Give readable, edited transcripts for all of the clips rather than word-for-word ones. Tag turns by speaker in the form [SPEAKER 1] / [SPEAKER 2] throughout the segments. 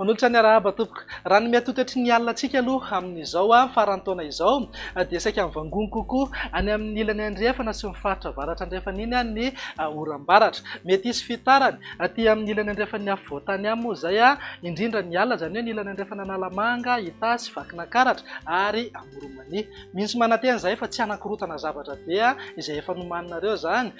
[SPEAKER 1] Manolotra ny arahaba tompoko. Raha ny mety ho toetry ny alina antsika aloha amin'izao faran'ny taona izao dia saika mivangongo kokoa any amin'ny ilany andrefana sy ny faritra avaratra andrefana iny ny oram-baratra. Mety hisy fitarany aty amin'ny ilany andrefan'ny afovoantany any moa izay, indrindra ny alina, izany hoe ny ilany andrefan'Analamanga, Itasy, Vakinankaratra ary Amoron'i-Mania. Mino sy manantena izahay fa tsy hanakorotana zavatra be izay efa nomaninareo izany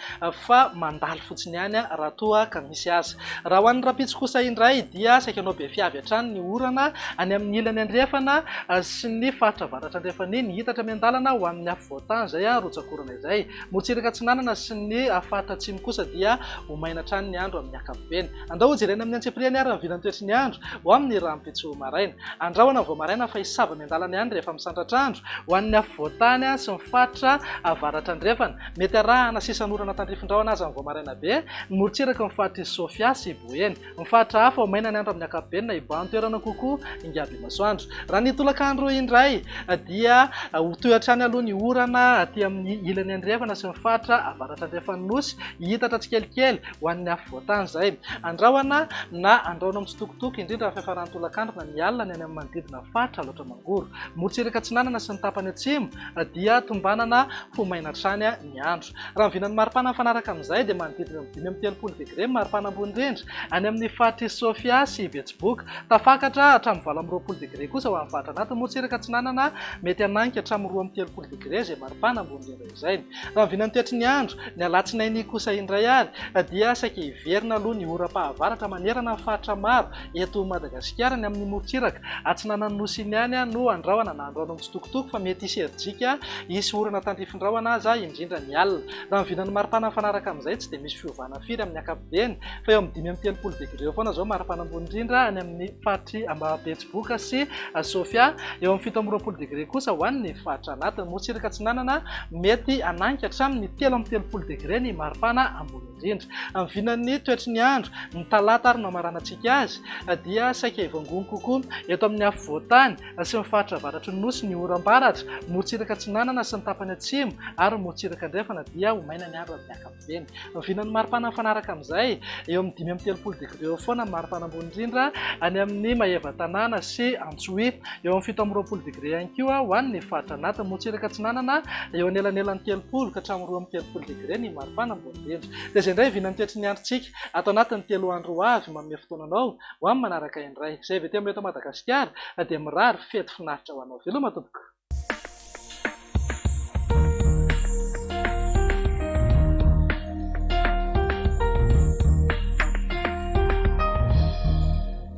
[SPEAKER 1] fa mandalo fotsiny ihany raha toa ka misy aza. Raha ho an'ny rahampitso kosa indray dia saika hanao be fiavy hatrany ny orana any amin'ny ilany andrefana sy ny faritra avaratra andrefana iny, hiitatra miandalana ho amin'ny afovoantany izay rotsak'orana izay. Morontsiraka atsinanana sy ny faritra atsimo kosa dia ho maina hatrany ny andro amin'ny ankapobeny. Andao hojerena amin'ny antsipiriany ary ny vinantoetry ny andro ho amin'ny rahampitso maraina. Andrahona vao maraina fa hisava miandalana ihany rehefa misandratr'andro, ho an'ny afovoantany sy ny faritra avaratra andrefana. Mety arahana sisan'orana tandrifin-drahona aza ny vao maraina be, ny morontsiraky ny faritr'i Sofia sy Boeny. Ny faritra hafa ho maina ny andro amin'ny ankapobeny na hibahan-toerana kokoa ingaby masoandro. Raha ny tolakandro indray dia ho toy hatrany aloha ny orana aty amin'ny ilany andrefana sy ny faritra avaratra andrefan'ny Nosy, hihitatra tsikelikely ho an'ny afovoantany izay. Andrahona na andrahona mitsitokotoko indrindra amin'ny fiafaran'ny tolakandro na ny alina ny any amin'ny manodidina faritra Alaotra Mangoro. Morontsiraka atsinanana sy ny tapany atsimo dia tombanana ho maina hatrany ny andro. Raha ny vinan'ny maripana mifanaraka amin'izay dia manodidina eo amin'ny 35 degre ny maripana ambony indrindra any amin'ny faritr'i Sofia sy Betsiboka. Tafakatra hatramin'ny 28 degre kosa ho an'ny faritra anatiny. Morontsiraka atsinanana mety hananika hatramin'ny 32 degre izay maripana ambony indrindra izay. Raha ny vinan'ny toetry ny andro, ny alatsinainy kosa indray ary dia saika hiverina aloha ny oram-pahavaratra manerana ny faritra maro eto Madagasikara. Ny amin'ny morontsiraka atsinanan'ny Nosy iny ihany no andrahona na andrahona mitsitokotoko fa mety hisy herijika hisy orana tandrifin-drahona aza indrindra ny alina. Raha ny vinan'ny maripana mifanaraka amin'izay tsy dia misy fiovana firy amin'ny ankapobeny fa eo amin'ny 35 degre eo foana izao maripana ambony indrindra any amin'ny faritr'i Betsiboka sy Sofia, eo amin'ny 27 degre kosa ho an'ny faritra anatiny. Morontsiraka atsinanana, mety hananika hatramin'ny 33 degre ny maripana ambony indrindra. Amin'ny vinan'ny toetry ny andro, ny talata ary no hamaranantsika azy, dia saika hivangongo kokoa eto amin'ny afovoantany sy ny faritra avaratry ny Nosy ny oram-baratra, morontsiraka atsinanana sy ny tapany atsimo ary ny morontsiraka andrefana dia ho maina ny andro amin'ny ankapobeny. Ny vinan'ny maripana mifanaraka amin'izay, eo amin'ny 35 degre eo foana ny maripana ambony indrindra any amin'ny Maevatanàna sy Antsohihy. Eo amin'ny 27 degre ihany koa ho an'ny faritra anatiny. Morontsiraka atsinanana, eo anelanelan'ny 30 ka hatramin'ny 32 degre ny maripana ambony indrindra. Dia izay indray vinan'ny toetry ny androntsika ato anatin'ny telo andro ho avy. Manome fotoana anao ho amin'ny manaraka indray. Izay avy aty amin'ny eto Madagasikara dia mirary fety finaritra ho anao. Veloma tompoko.